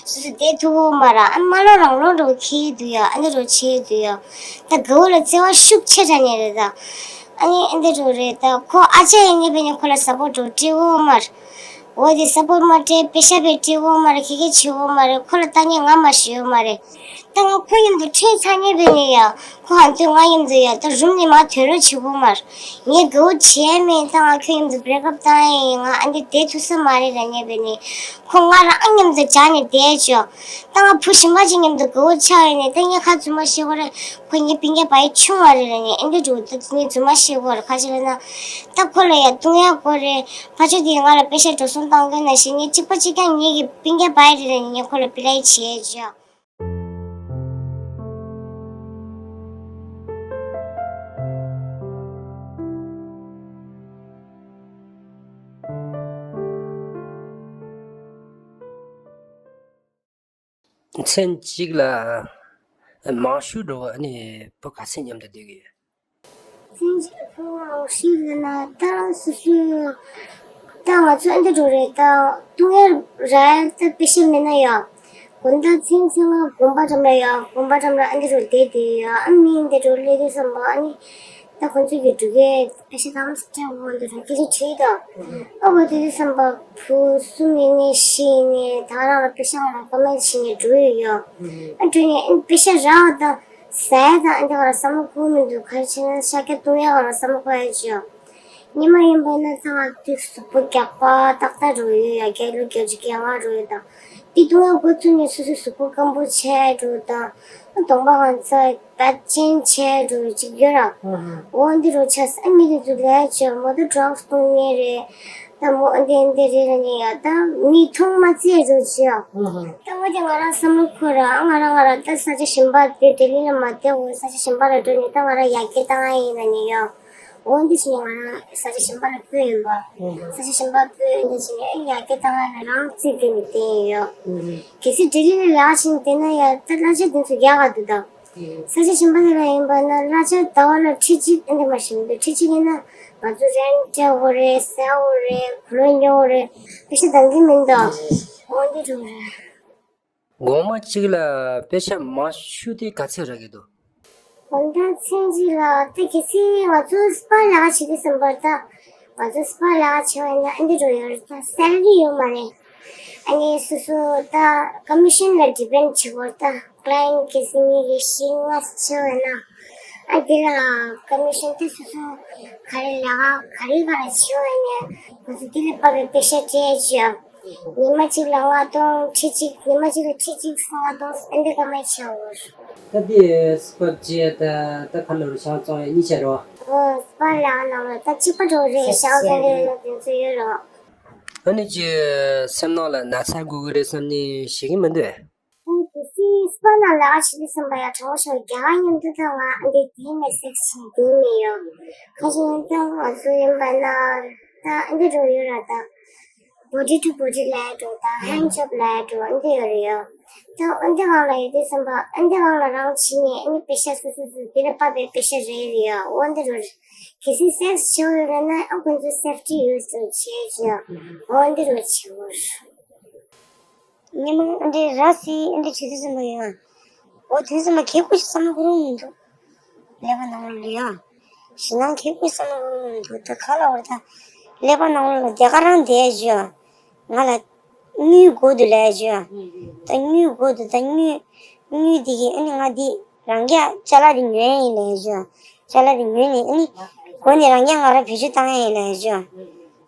སོ་སོ་བསྡད་ཐུབ་ཀྱི་མ་རེད། ཨ་མ་ལོ་རང་ལོ་འགྲོ་ཁེལ་འདུག་ཡ། ཨ་འདི་རོ་བྱས་འདུག་ཡ། ད་དགའ་བོ་ལ་བརྩེ་བ་ཤུགས་ཆེ་དྲགས་ནས་རེད་ད། ཨ་ནི་ཨ་འདི་རོ་རེད་ད། ཁོ་ཨ་ཅག་ཡིན་ནའི་བས་ནས་ཁོ་ལ་སཔོར་ཊི་འགྲོ་སྤྲད་ཀྱི་མ་རེད། འོ་དེ་སཔོར་ཊི་མ་སྤྲད་པེ་ཤ་བས་སྤྲད་ཀྱི་མ་རེད། ཁེ་ཁེ་བྱེད་ཀྱི་མ་རེད། ཁོ་ལ་ལྟ་ཉན་ང་མ་ཞིག་ཡོད་མ་རེད། ད་ང་ཁོ་མཉམ་དུ་ཁྲིད་ཚར་ནས་བས་ནས་ཡ། ཁོ་ཧ་དུས་ང་མཉམ་དུ་ཡ་ད་རུམ་ནས་མར་ཐོན་རོགས་བྱེད་ཀྱི་མ་རེད། ངས་དགའ་བོ་བྱས་མེད། ད་ང་ཁྱོད་མཉམ་དུ་བྷེ་རེག་ཨབ་བཏང་ཡ་ཡིན། ང་ཨ་འདི་བསྡད་ཐུབ་ས་མ་རེད་ལབ་ནས་བས་ནས་ཁོ་ང་རང་ཨ་མཉམ་དུ་བྱས་ནས་བསྡད་བྱོས། ད་ང་བུ་གཞན་པ་ཅིག་མཉམ་དུ་དགའ་བོ་ཆགས་ཡོད་ནས་ད་ངས་ཁ་རྫུན་མ་བཤད་དགོས་རེད། ཁོ་ངའི་སྤུན་ཀྱག་བ་ཡི་ཆུང་བ་རེད་ལབ་ནས་ཨ་འདི་འགྲོ་ད་ངས་རྫུན་མ་བཤད་དགོས་རེད། ཁ་ཅིག་ལབ་ན་ད་ཁོ་ལ་ཡ་བཏུང་ཡ་དགོས་རེད། ཕ་ཆོས་དེས་ང་ལ་པེ་ཤ་འགྲོ་སོང་བཏང་དགོས་ན་བཞིན་ངས་གཅིག་པ་གཅིག་རྐྱང་ངེད་ཀྱི་སྤུན་ཀྱག་བ་ཡི་རེད་ལབ་ནས་ངས་ཁོ་ལ་པི་ལའི་བྱས་བྱོས། མཚན་གཅིག་ལ་མང་ཤོས་འགྲོ་བ་ནི་བུ་ག་ཚད་མཉམ་དུ་བསྡད་ཀྱི་ཡོད། མཚན་གཅིག་ལ་བུ་མང་ཤོས་ལ་ན་ད་སོ་སོའི་ད་ང་ཚོ་ཨ་འདི་འགྲོ་རེད། ད་བཏུང་ཡ་རག་ད་པེ་ཤ་མེད་ན་ཡ། དགོང་དག་མཚན་མཚན་ལ་དགོན་པ་འགྲམ་ལ་ཡ། དགོན་པ་འགྲམ་ལ་ཨ་འདི་འགྲོ་བསྡད་དེ་ཡ། ཨ་མི་འདི་འགྲོ་སླེབས་དུས་ཙམ་པ་ཨ་ནི་ད་ཁོང་ཚོ་གི་འགྲུལ་སྐྱེལ་པེ་ཤ་དམ་སྤྲད་འོང་དུ་རང་སྐད་ཆ་དྲིས་དང་། ཨ་བ་དེ་དུས་ཙམ་པ་བུ་གསུམ་ཡིན་ནའི་བཞི་ཡིན་ནའི་ད་རང་ལ་པེ་ཤ་ང་ལ་ཀོ་མེན་བྱས་ནས་འགྲོ་ཡོད་ཡ། ཨ་འགྲོ་ནས་ཨ་པེ་ཤ་རག་དང་ཟ་ཡ་དང་ཨ་འདི་བ་ལ་བསམ་བློ་འཁོར་མི་འདུག་ག་རེ་བྱས་ན་ཤ་སྐྱ་བཏུང་ཡ་བ་ལ་བསམ་བློ་འཁོར་ཡ་ཅི་ཡ། ཉི་མ་ཡིན་པ་ན་ཚང་མ་དེ་གཟུགས་པོ་རྒྱགས་པ་ཏག་ཏག་འགྲོ་ཡོད་ཡ། རྒྱ་ལོ་བརྒྱད་ཅུ་གྱ་ལྔ་འགྲོ་ཡོད་དང་། དེ་དུས་ང་འགོ་ཚུགས་ནས་སོ་སོའི་གཟུགས་པོ་སྐམ་པོ་ཆགས་འགྲོ་དང་། གདོང་པ་གང་ཚ་བད་ཅན་ཆགས་འགྲོ་ཅིག་ཡོད་ར། འོ་འདི་རུ་ཆགས་ས་མི་དེ་ཚོ་ལས་ཆེ་མོ་དུ་ཌྲག་སི་བཏུང་ནས་རེད། ད་མོ་འདི་འདི་རེད་ལ་ནི་ཡ། ད་མི་མཐོང་མ་ཚད་འགྲོ་ཅི་ཡ། ད་མོ་དེ་ང་རང་བསམ་བློ་འཁོར་ར། ང་རང་ང་རང་ད་ས་ཆ་གཞན་པ་དེ་ལྡི་ལི་ལ་མ་བསྡད། འོ་ས་ཆ་གཞན་པ་ལ་འགྲོ་ནས་ད་ང་རང་ཡར་རྒྱས་བཏང་ཡ་ཡིན་ལ་ནི་ཡ། འོ་འདི་བྱས་ང་རང་ས་ཆ་གཞན་པ་ལ་སྤོས་ཡིན་པ། ཨོ། ས་ཆ་གཞན་པ་སྤོས་ཡིན་འདི་བྱས་ཨེ་ཡར་རྒྱས་བཏང་ཡ་ལ་རང་རྩིས་དེ་ནི་བསྟན་ཡོད། ཨོ། གལ་སྲིད་ལྡི་ལི་ལ་ཡར་ཕྱིན་བསྡད་ན་ཡ་ད་གླ་ཆ་དེ་ཚོ་རྒྱག་ག་འདུག་ད། ཨོ། ས་ཆ་གཞན་པ་དེ་ལ་ཡིན་པ་ན་གླ་ཆ་ཟླ་བ་ལ་ཁྲི་གཅིག་ཨེ་འདི་མ་ཞིག་འདུག་ཁྲི་གཅིག་ཡིན་ན་ང་ཚོ་རེན་ཊི་སྤྲད་དགོས་རེད། ཟ་དགོས་རེད། གོས་ལོག་ཉོ་དགོས་རེད། པེ་ཤ་འདང་གི་མི་འདུག་འོ་འདི་འགྲོ་རེད། དགོང་མོ་གཅིག་ལ་པེ་ཤ་མང་ཤོས་དེ་ག་ཚད་རག་གི་འདུག་དགོང་དག་མཚན་གཅིག་ལ་ད་གལ་སྲིད་ང་ཚོ་སི་པ་ལས་ཀ་བྱེད་དུས་ཙམ་པར་ད་ང་ཚོ་སི་པ་ལས་ཀ་བྱེད་པ་ཡིན་ན་ཨ་འདི་འགྲོ་ཡོད་རེད། ད་སེ་ལ་རི་ཡོད་མ་རེད། ཨ་ནི་སོ་སོ་ད་ཀོ་མི་ཤན་ལ་ཌི་པེན་ཌི་བྱེད་དགོས་རེད། ད་ཀ་ལ་ཡན་ཊི་གལ་སྲིད་ངེད་ཀྱི་བཞི་ལྔ་བྱེད་པ་ཡིན་ན་ཨ་འདི་ལ་ཀོ་མི་ཤན་དེ་སོ་སོ་ག་རེ་ལས་ཀ་ག་རེ་ག་རེ་བྱེད་པ་ཡིན་ན་ང་ཚོ་འདི་ལ་དཔག་པའི་པེ་ཤ་སྤྲད་ཅི་ཡ། ཉི་མ་གཅིག་ལ་ལྔ་སྟོང་ཁྲི་གཅིག་ཉི་མ་གཅིག་ལ་ཁྲི་གཅིག་ལྔ་སྟོང་ཨེ་འདྲ་ཀ་མེད་ཆགས་འོ། ད་དེ་སི་པ་བྱས་ད་ད་ག་ལ་རུ་ཤང་བཙོང་ཡ་གཉིས་ཆ་རེད་བ། ཨོ་སི་པ་ལ་ནང་ལ་ད་གཅིག་པ་འགྲོ་རེད། ཤང་བཙོང་རེད་ལ་དེ་ཚོ་ཡོད་རོགས། ཨ་ནི་ཅི་སེམས་ནང་ལ་ན་ཚ་དགོས་ཀྱི་རེད་བསམ་ནས་ཞེད་ཀྱི་མི་འདུག་ཨེ། ཨ་ནི་དེ་སི་སི་པ་ནང་ལ་ཨ་ཆི་ལི་སེམས་པ་ཡ་གྲོགས་ཤོར་རྒྱ་གར་མཉམ་དུ་ཐང་ང་ཨ་འདི་དེ་མེད་སེག་སི་ཆེན་དེ་མེད་ཡོད། ཁ་ཤས་ཡང་ད་ང་ཚོ་ཡིན་པ་ན་ད་ཨ་འདི་འགྲོ་ཡོད་ར་ད། བོ་ཌི་ཊུ་བོ་ཌི་ལས་འགྲོ་དང་ཧེན་ཌི་ཇོབ་ལས་འགྲོ་ཨ་འདི་ཡོད་རེད་ཡ། ད་ཨ་འདི་གང་ལ་ཡོད་དུས་ཙམ་པ་ཨ་འདི་གང་ལ་རང་ཕྱིན་ནས་ཨ་ནི་པེ་ཤ་སོ་སོ་སོ་དེ་ལ་དཔག་པའི་པེ་ཤ་རེད་རེད་ཡ། ཨ་འདི་རུ་རེད། གལ་སྲིད་སེག་སི་བྱེད་འོས་རེད་ན་ཨ་ཁོང་ཚོ་སེབ་ཊི་ཡོད་ཚོ་བྱེད་ཅི་ཡ། ཨ་འདི་རུ་བྱེད་འོས། ཉི་མ་ཨ་འདི་ར་སི་ཨ་འདི་བྱེད་དུས་ཙམ་པ་ཡོད་ཡ། འོ་དུས་ཙམ་པ་ཁེ་ཀུ་ཞིག་བསམ་བློ་འཁོར་མི་འདུག་ཀླད་པ་ནང་ལ་ཡ། ཞེད་སྣང་ཁེ་ཀུ་བསམ་བློ་འཁོར་མི་འདུག་ད་ག་ལ་བར་ད་ཀླད་པ་ནང་ལ་རྒྱ་གར་རང་བསྡད་ཞུ་ཡ། ང་ལ་དངུལ་དགོས་འདུག་ལས་ཞུ་ཡ། ད་དངུལ་དགོས་འདུག་ད་དངུལ་དངུལ་དེ་གི་ཨ་ནི་ང་འདི་རང་རྒྱ་ཅ་ལག་དེ་ཉོ་ཡ་ཡིན་ལས་ཞུ་ཡ། ཅ་ལག་དེ་ཉོས་ནས་ཨ་ནི་གོ་ནས་རང་རྒྱ་ང་རང་བེད་སྤྱོད་བཏང་ཡ་ཡིན་ལས་ཞུ་ཡ།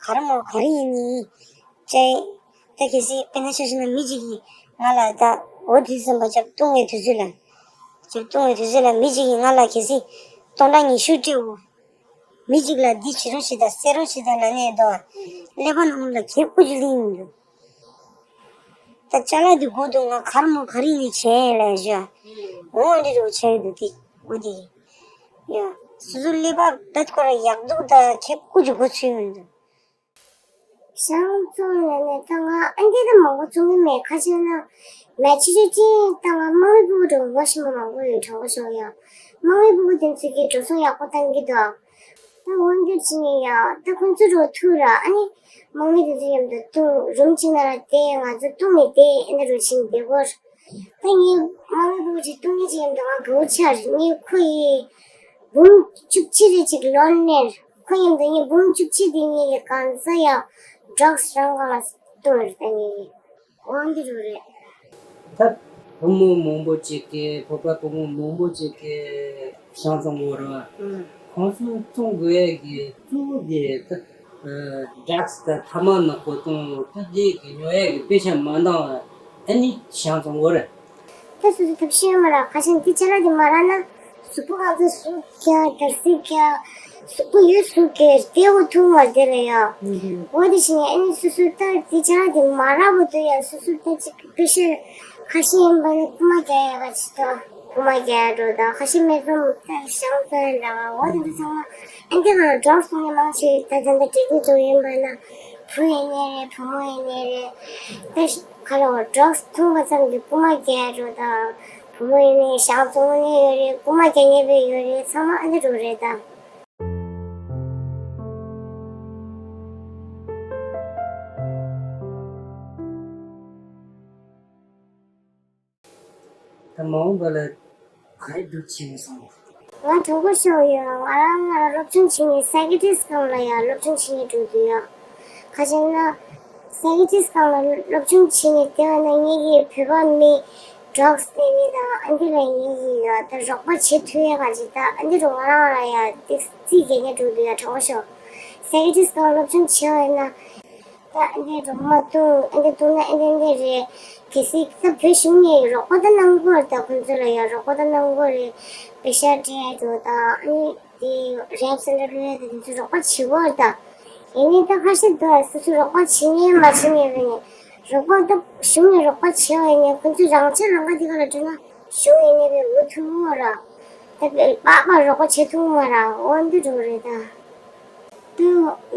ག་རེ་མོ་ག་རེ་ཡིན་ནི། ཅེ། ད་གལ་སྲིད་དཔེར་ན་ཆ་བཞག་ན་མི་གཅིག་གིས་ང་ལ་ད་འོ་དུས་ཙམ་པ་ཅབ་བཏུང་བའི་དུས་ཚོད་ལ། ཅབ་བཏུང་བའི་དུས་ཚོད་ལ་མི་གཅིག་གིས་ང་ལ་གལ་སྲིད་སྟོང་ཕྲག་ཉི་ཤུ་སྤྲད་འོ། མི་གཅིག་ལ་འདི་བྱེད་རོགས་བྱེད་དང་ཟེར་རོགས་བྱེད་དང་ལབ་ནས་ད་ཀླད་པ་ནང་ལ་ཁེ་ཀུ་ཅིག་ལིང་འདུག་ད་ཅ་ལག་འདི་དགོས་འདུག་ང་གར་མོ་ག་རེ་ཡིན་བྱས་ལ་བཞག་འོ་འདི་རུ་བྱས་འདུག་འདི་འོ་འདི། ཡ། སོ་སོ་ཀླད་པ་ད་ཁོ་ར་ཡག་འདུག་ད་ཁེ་ཀུ་ཅིག་དགོས་ཚུལ་ཡོད་འདུག་ཤང་བཙོང་ལས་ནས་ད་ང་ཨ་འདི་ད་མང་པོ་བཙོང་གི་མེད། ཁ་ཆེ་ན་མལ་ཆེ་ཆེ་ཅིག་ད་ང་དམངས་མི་ཕྲུ་གུ་འགྲོ་གི་ཞིམ་པོ་མང་པོ་ཡོད་གྲོགས་པོ་ཞོག་ཡ། དམངས་མི་ཕྲུ་གུ་དེ་ཚོ་གི་འགྲོ་སོང་ཡག་པོ་བཏང་གི་འདུག་ད་འོན་ཏེ་ཅི་ནས་ཡ་ད་ཁོང་ཚོ་འགྲོ་ཐུག་ར་ཨ་ནི་དམངས་མི་དེ་ཚོ་མཉམ་དུ་བཏུང་རུམ་གཅིག་ནང་ལ་བསྡད་ང་ཚོ་བཏུང་ནས་བསྡད་ཨ་ནི་རུ་ཕྱིན་བསྡད་གོ། ད་ངའི་དམངས་མི་ཕྲུ་གུ་ཅིག་བཏུང་ནས་ཅིག་མྱོང་དང་ང་དགའ་བོ་ཆགས་རེད། ངའི་ཁོ་ཡི་འབུམ་བཅུ་གཅིག་རེ་ཅིག་ལོན་ནས་ཁོ་མཉམ་དུ་ངའི་འབུམ་བཅུ་གཅིག་དེ་ངེད་ཀྱི་གང་ཟག་ཡ་ཌྲག་སི་རང་གང་ལ་བཏུང་རེད། ད་ངེད་ཀྱི་འོང་གི་རུ་རེད། ད་བུ་མོ་མང་པོ་ཅིག་གིས་བོད་པ་བུ་མོ་མང་པོ་ཅིག་གིས་ཤང་བཙོང་གི་རེད་བ། ཁོང་ཚོས་བཙོང་དགོས་ཡ་གི་གཙོ་བོ་དེ་ད་ཌྲག་སི་ད་ཐ་མག་ནག་པོ་བཏུང་ད་དེ་གི་ཉོ་ཡ་གི་པེ་ཤ་མ་འདང་བ་ཨ་ནི་ཤང་བཙོང་གི་རེད། ད་སོ་སོ་ཐབས་ཤེས་ཡོད་མ་རེད། ཁ་ཤས་འདི་ཅ་ལག་འདི་མ་རག་ན་གཟུགས་པོ་གང་ཚ་ཟུག་རྒྱག་འདར་སིག་རྒྱག་གཟུགས་པོ་ཡོད་ཟུག་གེར་བལྟས་འོ་ཐུང་བར་དེ་ལ་ཡ། འོ་དེ་བཞིན་ཨ་ནི་སོ་སོ་ད་འདི་ཅ་ལག་འདི་མ་རག་པ་དུ་ཡ་སོ་སོ་ད་ཅིག་པེ་ཤ་ཁ་ཤས་ཡིན་པ་ནི་རྐུ་མ་རྒྱག་ཡ་ག་ཅིག་ད་རྐུ་མ་རྒྱག་ཡ་འགྲོ་ད་ཁ་ཤས་མེད་ཙམ་ད་ཤང་ཙམ་ཡ་འདྲ་བ་འོ་དེ་འདྲ་ཚང་མ་ཨ་འདི་ག་ལ་འགྲོགས་སོང་ནས་མང་ཆེ་ད་ད་ད་དྲེ་དྲེ་འགྲོ་ཡིན་པ་ན་བུ་ཡིན་ནའི་རེད་བུ་མོ་ཡིན་ནའི་རེད་ད། ཁ་ལོ་ཌྲག་སི་འཐུང་བ་ཙམ་གྱིས་རྐུ་མ་རྒྱག་འགྲོ་དང་། བུ་མོ་ཡིན་ནའི་ཤང་བཙོང་མཁན་ཡོད་རེད། རྐུ་མ་རྒྱག་མཁན་ཡོད་རེད། ཚང་མ་ཨ་འདྲ་འགྲོ་རེད་ད། ད་མ་འོངས་པ་ལ་ག་རེ་སྒྲུབ་བྱེད་ཀྱི་སོང་། ང་གྲོགས་པོ་ཤོག་ཡོད། ང་རང་ང་རང་སློབ་སྦྱོང་བྱེད་ནས་ས་ཀི་ཊི་སི་སྒང་ལ་ཡང་སློབ་སྦྱོང་བྱེད་ནས་འགྲོ་གི་ཡོད། ཁ་ཅིག་ན་ས་ཀི་ཊི་སི་སྒང་ལ་སློབ་སྦྱོང་བྱེད་ནས་བསྡད་པ་ན་ངེད་ཀྱི་བོད་པ་མི་ཌྲག་སི་ལེན་མཁན་དང་ཨ་འདི་ལ་ངེད་ཀྱི་ཡོད་ད་རོགས་པ་བྱེད་ཐུབ་ཡས་ག་ཅིག་ད་ཨ་འདི་རུ་ང་རང་ང་རང་ཡང་ཏིག་རྩིས་རྒྱག་ནས་འགྲོ་གི་ཡོད་གྲོགས་པོ་ཤོག་སེ་ཀེ་ཊི་སི་སྒང་སློབ་སྦྱོང་བྱེད་པ་ཡིན་ན། ད་ཨེ་འདྲ་རོགས་མ་གཏོང་ཨེ་འདྲ་གཏོང་ན་ཨེ་འདྲ་ཨེ་འདྲ་རེད། གལ་སྲིད་ད་བོད་གཞུང་ནས་རོགས་པ་ད་གནང་དགོས་རེད། ད་ཁོང་ཚོ་ལ་ཡང་རོགས་པ་ད་གནང་དགོས་རེད། པེ་ཤ་སྤྲད་འགྲོ་ད་ཨ་ནི་དེ་རེབ་སེན་ཊར་ལ་ཡོད་དེ་དེ་ཚོ་རོགས་པ་བྱེད་དགོས་རེད། ད་ཡིན་ནའི་ད་ཁ་ཤས་ད་སོ་སོ་རོགས་པ་བྱེད་ཉན་མ་བྱེད་ཉན་རེད་ནས་རོགས་པ་ད་གཞུང་ནས་རོགས་པ་བྱེད་པ་ཡིན་ནའི་ཁོང་ཚོ་རང་ཆས་རང་ག་དེ་ག་ལ་འགྲོ་ན་གཞུང་ཡིན་ནའི་རེད་འུ་ཐུག་མོ་ར་ད་པགས་པ་རོགས་པ་བྱེད་ཐུབ་མོ་ར་འོ་འདི་འགྲོ་རེད་ད། ད་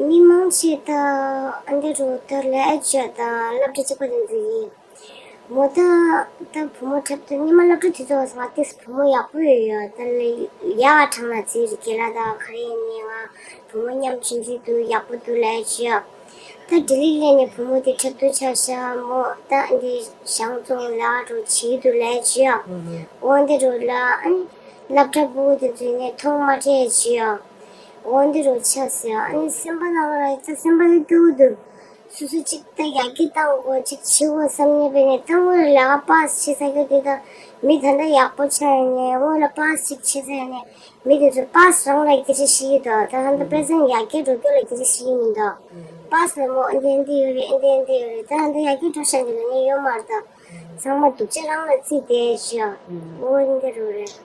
མི་མང་ཆེ་ད་ཨ་འདི་རུ་ད་ལས་བྱེད་དང་སློབ་གྲྭ་གཅིག་པ་དེ་ཚོ་ཡིན། མོ་ད་ད་བུ་མོ་འཁྲབ་སྟོན་ཉི་མ་སློབ་གྲྭ་དུས་ཚོད་སོང་ང་ཏིས་བུ་མོ་ཡག་པོ་ཡོད་ཡོད་ད་ལས་ཡག་གྲངས་ལ་བརྩིས་རེད་རྒན་ལགས། ད་ག་རེ་ཡིན་ནའི་ང་བུ་མོ་མཉམ་ཆུང་ཆུང་དུ་ཡག་པོ་འདུག་ལས་བྱེད་ད་ལྡི་ལི་སླེབས་ནས་བུ་མོ་དེ་འཁྲབ་སྟོན་ཆ་བཞག་མོ་ད་འདི་ཞང་ཙོང་ལ་རུ་བྱེད་འདུག་ལས་བྱེད་འོ་འདི་རུ་ལ་ཨ་ནི་སློབ་གྲྭ་བུ་མོ་དེ་ཚོ་ནས་མཐོང་མ་སྤྲད་བྱེད་འོ་འདི་རུ་ཆགས་ཟེར། ཨ་ནི་སེམས་པ་ནང་ལ་ཡིན་ཙང་སེམས་པ་ལ་སྐྱོ་བོ་འདུག་སོ་སོ་གཅིག་ད་ཡར་རྒྱས་བཏང་དགོས་གཅིག་བྱེད་དགོས་བསམ་ནས་པས་ནས་ད་སྔོན་ལ་ལས་ཀ་པཱ་སི་བྱེད་ས་ཁྱོད་དེ་ད་མི་ད་ལྟ་ཡག་པོ་ཆགས་ཡིན་ནས་སྔོན་ལ་པཱ་སི་གཅིག་བྱེད་ས་ཡིན་ནས་མི་དེ་ཚོ་པཱ་སི་རང་ལ་སྐད་ཆ་བཤད་ཀྱི་འདུག་ད་ད་ལྟ་དཔེ་མཚོན་ཡར་རྒྱས་འགྲོ་རྒྱུ་ལ་སྐད་ཆ་བཤད་ཀྱི་མི་འདུག་པཱ་སི་ལ་མོ་ཨེ་འདི་ཨེ་འདི་ཡོད་རེད་ཨེ་འདི་ཨེ་འདི་ཡོད་རེད། ད་ད་ལྟ་ཡར་རྒྱས་འགྲོ་ཤག་གི་ལ་ནི་ཡོད་མ་རེད་ད། ཚང་མ་སྡུག་ཅག་རང་ལ་བརྩིས་བསྡད་ཤག་འོ་ཨེ་འདི་རུ་རེད།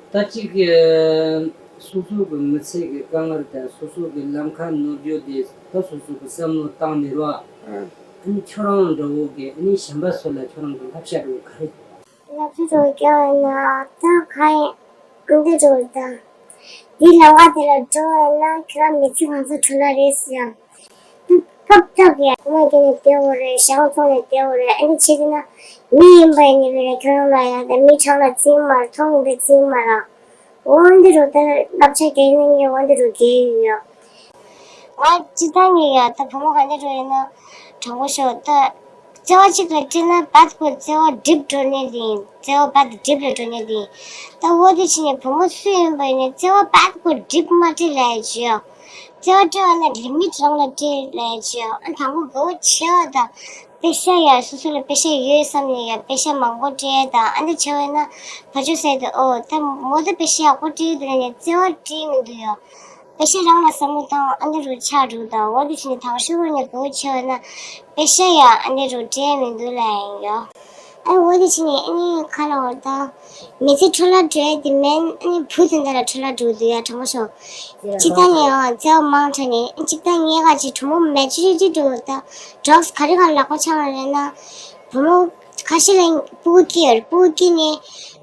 ད་གཅིག་གི་སོ་སོ་གི་མི་ཚེ་གི་དཀའ་ངལ་དང་སོ་སོ་གི་ལམ་ཁ་ནོར་རྒྱུ་དེ་ད་སོ་སོ་གི་བསམ་བློ་བཏང་མི་རུང་། ཨ་ནི་ཁྱོད་རང་འདྲ་བོ་གི་ཨ་ནི་གཞན་པ་ཚོ་ལ་ཁྱོད་རང་གི་བསླབ་བྱ་འདྲ་བོ་ག་རེ། བསླབ་བྱ་འདྲ་བོ་རྒྱག་ཡིན་ན་ད་ག་ཡིན་འདི་འདྲ་བོ་ད། འདི་ལམ་ཁ་དེ་ལ་འགྲོ་ཡིན་ན་ཁྱོད་རང་མི་ཚེ་གང་ཚོད་འགྲོ་ལ་རེད་ཟེར་ཡང་། སྐབས་སྐབས་ཀྱི་ཨ་མ་སྐྱེ་ནས་བསྡད་འོ་རེད། ཞང་ཚོང་ནས་བསྡད་འོ་རེད། ཨ་ནི་བྱེད་དུས་ན་མི་ཡིན་པ་ཡིན་ནི་རེད། ཁྱོད་རང་ལ་ཡང་ད་མི་གྲངས་ལ་བརྩིས་མ་རེད། མཐོང་ཡིན་པའི་བརྩིས་མ་རེད། འོ་འདི་རུ་ད་བསླབ་བྱ་རྒྱག་ནི་ངས་འོ་འདི་རུ་རྒྱག་ཡོད། ང་སྤྱིར་བཏང་ངས་ཡང་ད་བུ་མོ་ག་འདྲ་རུ་ཡིན་ན་དྲང་པོ་ཤོད་ད། བརྩེ་བ་གཅིག་ལ་སྤྲད་ན་བད་ཁོ་བརྩེ་བ་འགྲིབ་འགྲོ་ནི་རེད། བརྩེ་བ་བད་འགྲིབ་ལ་འགྲོ་ནི་རེད། ད་འོ་དེ་ཕྱིན་ནས་བུ་མོ་སུ་ཡིན་པ་ཡིན་ནའི་བརྩེ་བ་བད་ཁོ་འགྲིབ་མ་སྤྲད་ལབ་ཡ་བྱེད་ཡ། བརྩེ་བ་སྤྲད་པ་ན་ལི་མིཊ་རང་ལ་སྤྲད་ལབ་ཡ་བྱེད་ཡ། ཨ་དང་པོ་དགའ་བོ་བྱེད་པ་དང་། པེ་ཤ་ཡ་སོ་སོ་ལ་པེ་ཤ་ཡོད་བསམ་ནས་ཡ་པེ་ཤ་མང་པོ་སྤྲད་ཡ་དང་། ཨ་འདི་བྱས་པ་ཡིན་ན་ཕར་ཕྱོགས་ཟེར་དུས་ཨོ་ད་མོ་ད་པེ་ཤ་ཡག་པོ་སྤྲད་ཡོད་དེ་ལབ་ནས་བརྩེ་བ་སྤྲད་མི་འདུག་ཡ། པེ་ཤ་རང་ལ་བསམ་བློ་བཏང་ཨ་འདི་རུ་ཆགས་འགྲོ་དང་། འོ་དེ་ཕྱིན་ནས་དང་ཤོས་རུ་ནས་དགའ་བོ་བྱས་པ་ན་པེ་ཤ་ཡ་ཨ་འདི་རུ་སྤྲད་མི་འདུག་ལབ་ཡིན་ཡོ། ཨ་འོ་དེ་ཕྱིན་ནས་ཨ་ནི་ཁ་ལ་འོ་ད་མི་ཚེ་འཕྲོ་བརླག་འགྲོ་ཡ་དེ་མིན། ཨ་ནི་བུ་དེ་འདྲ་ལ་འཕྲོ་བརླག་འགྲོ་གི་འདུག་ཡ་དྲང་པོ་ཤོད། སྤྱིར་བཏང་ནས་ཨོ་བརྩེ་བ་མང་དྲགས་ནས་ཨ་གཅིག་ད་ངས་ག་ཅིག་གྲོགས་མོ་མེ་ཅོ་རི་ཊི་འགྲོ་ད་ཌྲག་སི་ག་རེ་ག་ལག་པ་འཆང་བ་རེད་ན། བུ་མོ་ཁ་ཤས་ལ་སྤུ་གུ་སྐྱེས་ཡོད་རེད། སྤུ་གུ་སྐྱེས་ནས་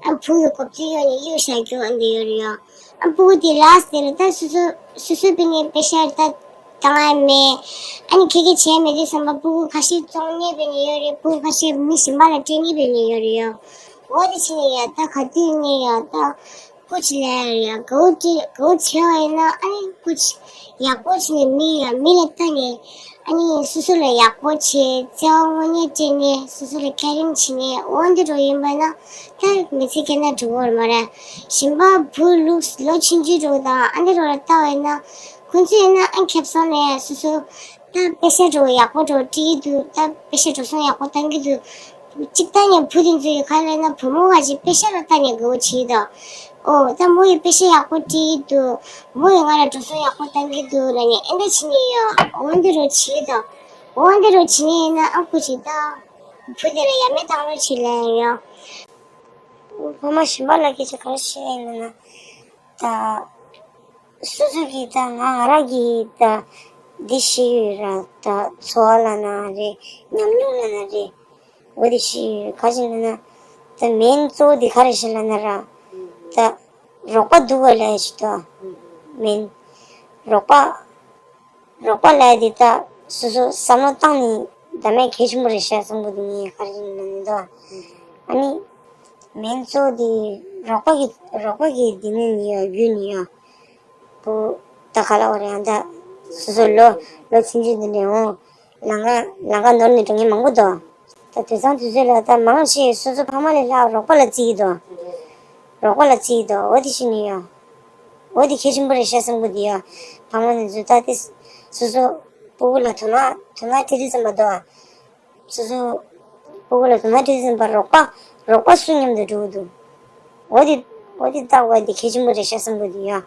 ཨ་བུ་གི་གོ་བརྡ་གཡོག་ནས་གཡུག་བཞག་རྒྱུ་ཨ་འདི་ཡོད་རེད་ཡ། ཨ་སྤུ་གུ་དེ་ལགས་དེ་ལ་ད་སོ་སོ་སོ་སོའི་པི་ནས་པེ་ཤ་ད་བཏང་ཡ་མེད། ཨ་ནི་ཁེ་ཁེ་བྱས་མེད་དུས་ཙམ་པ་སྤུ་གུ་ཁ་ཤས་བཙོང་ནས་པི་ནས་ཡོད་རེད། སྤུ་གུ་ཁ་ཤས་མི་གཞན་པ་ལ་སྤྲད་ནས་པི་ནས་ཡོད་རེད་ཡ། འོ་དེ་ཕྱིན་ནས་ཡ་ད་ག་དུས་ནས་ཡ་ད་སྐུ་མཁྱེན་ལ་ཡ་དགའ་བོ་བྱེད་དགའ་བོ་བྱེད་པ་ཡིན་ན་ཨ་ནི་སྐུ་མཁྱེན་ཡག་པོ་བྱས་ནས་མི་ཡ་མི་ལ་ལྟ་ནས་ཨ་ནི་སོ་སོ་ལ་ཡག་པོ་བྱས་བརྩེ་བ་དངོས་གནས་སྤྲད་ནས་སོ་སོ་ལ་ཀེ་རིང་བྱས་ནས་འོ་འདི་འདྲ་ཡིན་པ་ན། ད་མི་ཚེ་སྐྱེལ་ན་འགྲིག་གི་རེད་མ་རེད། གཞན་པ་བུ་ལུགས་ལོ་ཆུང་ཆུང་འདྲ་བོ་དང་ཨ་འདི་འདྲ་ལ་ལྟ་བ་ཡིན་ན། ཁོང་ཚོ་ཡིན་ན་ཨ་ཁེ་བཟང་ལ་སོ་སོ་ད་པེ་ཤ་འདྲ་བོ་ཡག་པོ་འདྲ་བོ་སྤྲད་ཀྱི་འདུག་ད་པེ་ཤ་འགྲོ་སོང་ཡག་པོ་བཏང་གི་འདུག་སྤྱིར་བཏང་ནས་བུ་དེ་ཚོ་ཡི་ག་ལ་ཡིན་ན་བུ་མོ་ག་ཅིག་པེ་ཤ་ལ་ལྟ་ནས་དགའ་བོ་བྱེད་ཀྱི་འདུག་ཨོ་ད་མོ་ཡིས་པེ་ཤ་ཡག་པོ་སྤྲད་ཀྱི་འདུག་མོ་ཡིས་ང་ལ་འགྲོ་སོང་ཡག་པོ་བཏང་གི་འདུག་ལབ་ནས་ཨེ་འདྲ་བྱེད་ནས་ཡོད། འོ་འདི་འདྲ་བྱེད་ཀྱི་འདུག་འོ་འདི་འདྲ་བྱེད་ནས་ཡིན་ན་ཨ་ཁུ་ཅིག་ད་བུ་དེ་ལ་ཡ་མེད་བཏང་རོགས་བྱེད་ལབ་ཡོད། ཕ་མ་གཞན་པ་ལ་སྐད་ཆ་ག་རེ་བཤད་ཡིན་ན། ད་སོ་སོ་གིས་ད་ང་ང་རང་གིས་ད་འདི་ཤེས་ཡོད་ར། ད་འཚོ་བ་ལབ་ན་རེད། ཉམས་མྱོང་ལབ་ན་རེད། འོ་འདི་ཤེས་ཡོད། ག་ཅི་ལབ་ན་ད་མེན་གཙོ་བོ་འདི་ག་རེ་ཤེས་ལབ་ན་ར། ད་རོགས་པ་འདུག་ག་ལབ་ཡ་ཞིག་ད་མེན། རོགས་པ། རོགས་པ་ལབ་ཡ་དེ་ད་སོ་སོ་བསམ་བློ་བཏང་ནས་ད་མེད་གལ་ཆེན་པོ་རེད་ཤག་བསམ་གི་འདུག་ངས་ག་རེ་ཡིན་ན་མི་འདུག་ཨ་ནི་མེན་གཙོ་བོ་དེ་རོགས་པ་གི་རོགས་པ་གི་འདི་ནས་ནི་ཡ་རྒྱུ་ནི་ཡ་བུ་ད་ག་ལ་བ་རེད། ཨ་ད་སོ་སོ་ལོ་ལོ་ཆུང་ཆུང་འདི་ནས་འོང་ལམ་ཁ་ལམ་ཁ་ནོར་ནས་འགྲོ་མཁན་མང་པོ་འདུག་ད་དུས་སང་དུས་ཚོད་ལ་ད་མང་ཆེ་སོ་སོ་ཕ་མ་ལས་ལྷག་རོགས་པ་ལ་བརྩི་གི་འདུག་རོགས་པ་ལ་བརྩི་གི་འདུག་འོ་དེ་ཤེས་ནི་ཡ། འོ་དེ་གལ་ཆེན་པོ་རེད་ཤག་བསམ་གི་འདུག་ཡ། ཕ་མ་ནི་ཚོ་ད་དེ་སོ་སོ་སྤུ་གུ་ལ་དོ་སྣང་དོ་སྣང་སྤྲད་དུས་ཙམ་པ་འདུག་ཨ། སོ་སོ་ ཕྲུ་གུ་ལ་དུ་མ་ཁྲིད་ཟིན་པར་རོགས་པ་རོགས་པ་སུ་མཉམ་དུ་འགྲོ་གི་འདུག་འོ་དེ་འོ་དེ་ལྟ་བ་དེ་གལ་ཆེན་པོ་རེད་ཤག་བསམ་གི་འདུག་ཡ།